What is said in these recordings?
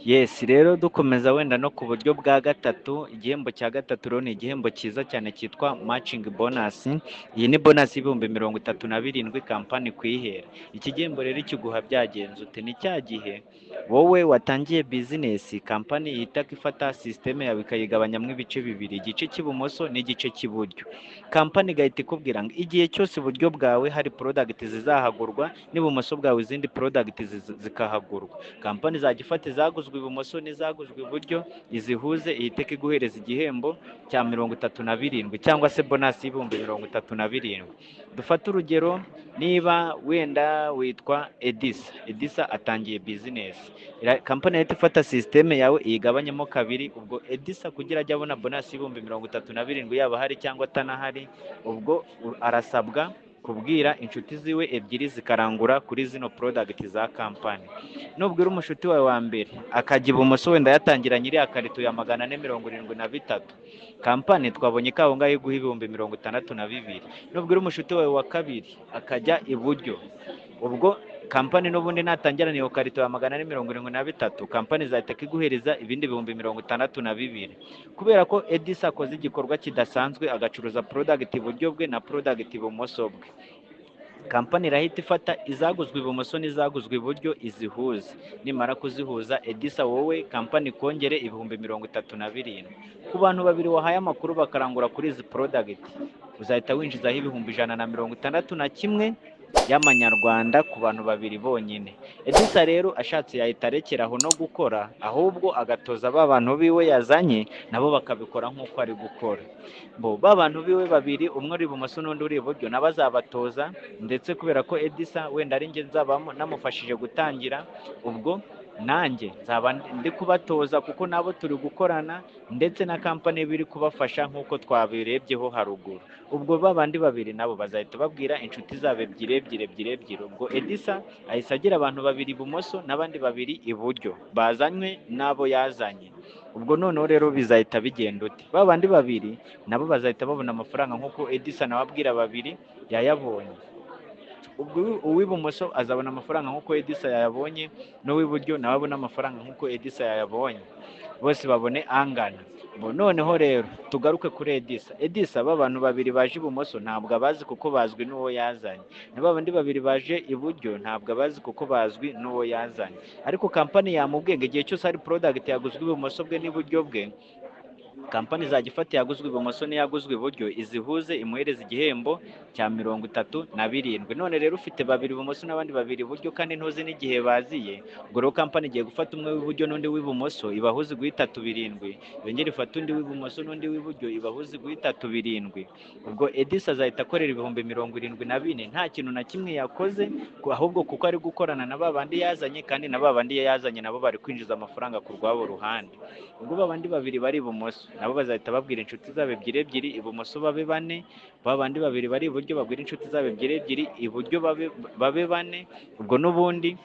Yes, rero dukomeza wenda no ku buryo bwa gatatu, igihembo cya gatatu rero ni igihembo cyiza cyane cyitwa matching bonus. Iyi ni bonus y'37,000 kampani kwihera. Iki gihembo rero ikiguha byagenze ute? Ni cya gihe wowe watangiye business, kampani ihita ifata système yawe ikayigabanyamo ibice bibiri, igice cy'ibumoso n'igice cy'iburyo. Kampani igahita ikubwira ngo igihe cyose iburyo bwawe hari product zizahagurwa, n'ibumoso bwawe izindi product zikahagurwa. Kampani izajya ifata izaguzwe ibumoso n'izaguzwe iburyo, izihuze, ihite iguhereza igihembo cya 37 cyangwa se bonus y'37,000. Dufate urugero, niba wenda witwa Edisa, Edisa atangiye business, kampani yahita ifata système yawe iyigabanyemo kabiri. Ubwo Edisa kugira ajye abona bonus y'37,000 yaba ahari cyangwa atanahari, ubwo arasabwa kubwira inshuti ziwe ebyiri zikarangura kuri zino product za kampani. Nubwira umushuti wawe wa mbere akajya ibumoso, wenda yatangiranye iriya karito ya 473, kampani twabonye ko aho ngaho iguha 62,000. Nubwira umushuti wawe wa kabiri akajya iburyo, ubwo kampani n'ubundi natangirana iyo karito ya 473, kampani izahita iguhereza ibindi 62,000, kubera ko Edisa akoze igikorwa kidasanzwe, agacuruza product iburyo bwe na product ibumoso bwe. Kampani irahita ifata izaguzwe ibumoso n'izaguzwe iburyo izihuze. Nimara kuzihuza, Edisa, wowe kampani ikongere 37,000. Ku bantu babiri wahaye amakuru bakarangura kuri izi product, uzahita winjizaho 161,000 y'amanyarwanda ku bantu babiri bonyine. Edisa rero ashatse yahita arekera aho no gukora, ahubwo agatoza ba bantu biwe yazanye, nabo bakabikora nk'uko ari gukora. Bo ba bantu biwe babiri, umwe uri ibumoso n'undi uri iburyo, nabo azabatoza. Ndetse kubera ko Edisa wenda ari njye nzaba namufashije gutangira, ubwo nanjye nzaba ndi kubatoza kuko nabo turi gukorana, ndetse na kampani biri kubafasha nk'uko twabirebyeho haruguru. Ubwo ba bandi babiri nabo bazahita babwira inshuti zabo ebyiri ebyiri ebyiri ebyiri. Ubwo Edisa ahise agira abantu babiri ibumoso n'abandi babiri iburyo bazanywe n'abo yazanye. Ubwo noneho rero bizahita bigenda ute? Ba bandi babiri nabo bazahita babona amafaranga nk'uko Edisa nawe abwira babiri yayabonye. Ubwo uw'ibumoso azabona amafaranga nk'uko Edisa yayabonye, n'uw'iburyo nawe abona amafaranga nk'uko Edisa yayabonye, bose babone angana. Bo noneho rero tugaruke kuri Edisa. Edisa, ba bantu babiri baje ibumoso ntabwo abazi kuko bazwi n'uwo yazanye, na ba bandi babiri baje iburyo ntabwo abazi kuko bazwi n'uwo yazanye. Ariko kampani yamubwiye ngo igihe cyose hari product yaguzwe ibumoso bwe n'iburyo bwe, kampani izajya ifata iyaguzwe ibumoso n'iyaguzwe iburyo izihuze, imuhereze igihembo cya 37. None rero ufite babiri ibumoso n'abandi babiri iburyo, kandi ntuzi n'igihe baziye. Ubwo rero kampani igiye gufata umwe w'iburyo n'undi w'ibumoso, ibahuze iguhe itatu birindwi, yongere ifate undi w'ibumoso n'undi w'iburyo, ibahuze iguhe itatu birindwi. Ubwo Edisa azahita akorera 74,000 nta kintu na kimwe yakoze, ahubwo kuko ari gukorana na ba bandi yazanye, kandi na ba bandi yazanye nabo bari kwinjiza amafaranga ku rwabo ruhande. Ubwo ba bandi babiri bari ibumoso nabo bazahita babwira inshuti zabo ebyiri ebyiri, ibumoso babe bane. Ba bandi babiri bari iburyo babwira inshuti zabo ebyiri ebyiri, iburyo babe bane. Ubwo n'ubundi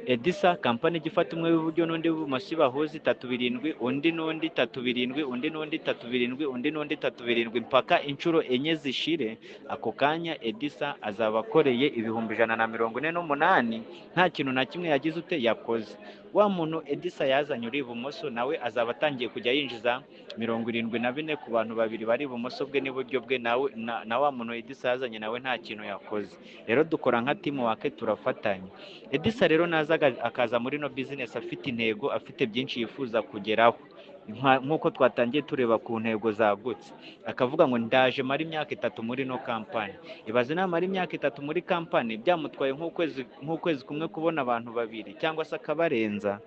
Edisa, kampani ijya ifata umwe w'iburyo n'undi w'ibumoso ibahuza itatu birindwi, undi n'undi itatu birindwi, undi n'undi itatu birindwi, undi n'undi itatu birindwi, mpaka inshuro enye zishire. Ako kanya Edisa azaba akoreye 148,000 nta kintu na kimwe yagize ute yakoze. Wa muntu Edisa yazanye uri ibumoso nawe azaba atangiye kujya yinjiza 74 ku bantu babiri bari ibumoso bwe n'iburyo bwe, nawe na wa muntu Edisa yazanye nawe nta kintu yakoze. Rero dukora nka teamwork, turafatanya. Edisa rero naza akaza muri ino business afite intego, afite byinshi yifuza kugeraho, nk'uko twatangiye tureba ku ntego zagutse, akavuga ngo ndaje mara imyaka 3 muri ino kampani. Ibaze namara imyaka 3 muri kampani, byamutwaye nk'ukwezi kumwe kubona abantu babiri cyangwa se akabarenza.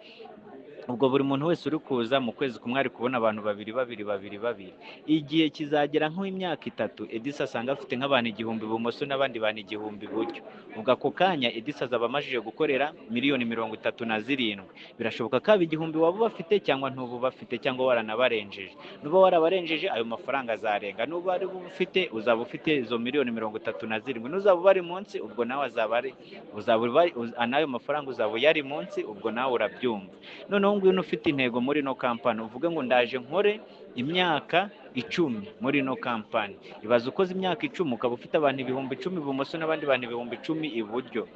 Ubwo buri muntu wese uri kuza mu kwezi kumwe ari kubona abantu babiri babiri babiri babiri. Igihe kizagera nk'imyaka 3, Edisa asanga afite nk'abantu 1000 ibumoso n'abandi bantu 1000 iburyo. Ubwo ako kanya Edisa azaba amajije gukorera miliyoni 37. Birashoboka ko aba 1000 waba ubafite cyangwa ntuba ubafite cyangwa waranabarenjeje. Nuba warabarenjeje, ayo mafaranga azarenga. Nuba ari ufite, uzaba ufite izo miliyoni 37. Nuzaba ubari munsi, ubwo nawe azaba ari uzaba ubari n'ayo mafaranga uzaba uyari munsi. Ubwo nawe urabyumva. Noneho ngwino ufite intego muri ino kampani, uvuge ngo ndaje nkore imyaka 10 muri ino kampani. Ibaze ukoze imyaka 10 ukaba ufite abantu 10,000 ibumoso n'abandi bantu 10,000 iburyo.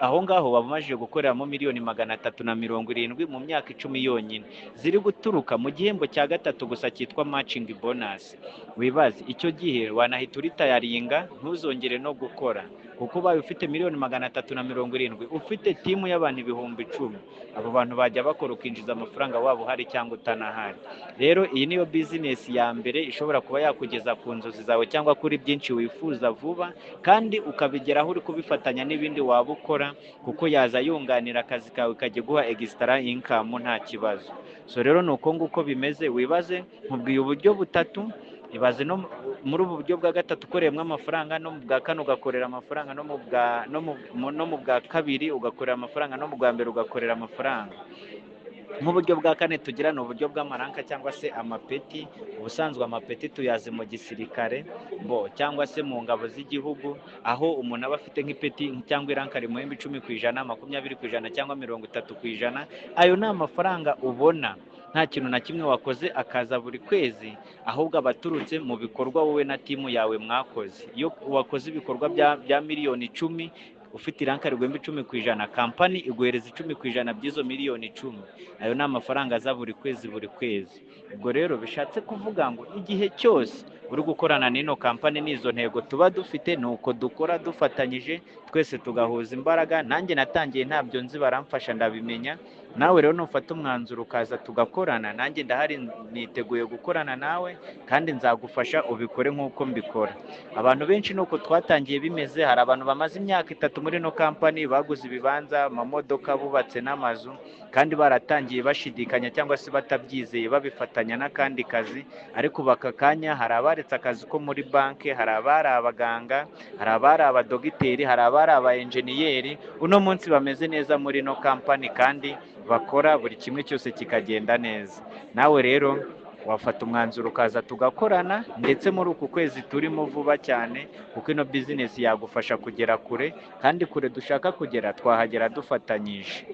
Aho ngaho waba umajije gukoreramo 370,000,000 mu myaka 10 yonyine, ziri guturuka mu gihembo cya gatatu gusa cyitwa matching bonus. Wibaze icyo gihe wanahita uritayaringa ntuzongere no gukora, kuko ubaye ufite 370,000,000 ufite timu y'abantu 10,000, abo bantu bajya bakora ukinjiza amafaranga waba uhari cyangwa utanahari. Rero iyi niyo bizinesi ya mbere ishobora kuba yakugeza ku nzozi zawe cyangwa kuri byinshi wifuza vuba, kandi ukabigeraho uri kubifatanya n'ibindi waba ukora, kuko yaza yunganira akazi kawe ikajya iguha extra income nta kibazo. So rero ni uko nguko bimeze. Wibaze nkubwiye uburyo butatu, ibaze no muri ubu buryo bwa gatatu ukoreyemo amafaranga, no mu bwa kane ugakorera amafaranga, no mu bwa kabiri ugakorera amafaranga, no mu bwa mbere ugakorera amafaranga. Nk'uburyo bwa kane tugira ni uburyo bw'amaranka cyangwa se amapeti. Ubusanzwe amapeti tuyazi mu gisirikare bo cyangwa se mu ngabo z'igihugu, aho umuntu aba afite nk'ipeti cyangwa iranka rimuhemba 10%, 20% cyangwa 30%. Ayo ni amafaranga ubona nta kintu na kimwe wakoze akaza buri kwezi, ahubwo aba aturutse mu bikorwa wowe na timu yawe mwakoze. Iyo wakoze ibikorwa bya 10,000,000 ufite iranka riguhemba 10%, kampani iguhereza 10% by'izo 10,000,000. Ayo ni amafaranga aza buri kwezi buri kwezi. Ubwo rero bishatse kuvuga ngo igihe cyose uri gukorana n'ino kampani n'izo ntego tuba dufite, ni uko dukora dufatanyije twese tugahuza imbaraga. Nanjye natangiye ntabyo nzi, baramfasha ndabimenya. Nawe rero nufata umwanzuro ukaza tugakorana, nanjye ndahari niteguye gukorana nawe, kandi nzagufasha ubikore nk'uko mbikora. Abantu benshi ni uko twatangiye bimeze. Hari abantu bamaze imyaka 3 muri ino kampani baguze ibibanza, amamodoka, bubatse n'amazu, kandi baratangiye bashidikanya cyangwa se batabyizeye, babifatanya n'akandi kazi. Ariko ubu aka kanya hari abaretse akazi ko muri banki, hari abari abaganga, hari abari abadogiteri, hari abari aba enjeniyeri, uno munsi bameze neza muri ino kampani kandi bakora buri kimwe cyose kikagenda neza. Nawe rero wafata umwanzuro ukaza tugakorana, ndetse muri uku kwezi turimo vuba cyane, kuko ino bizinesi yagufasha kugera kure, kandi kure dushaka kugera twahagera dufatanyije.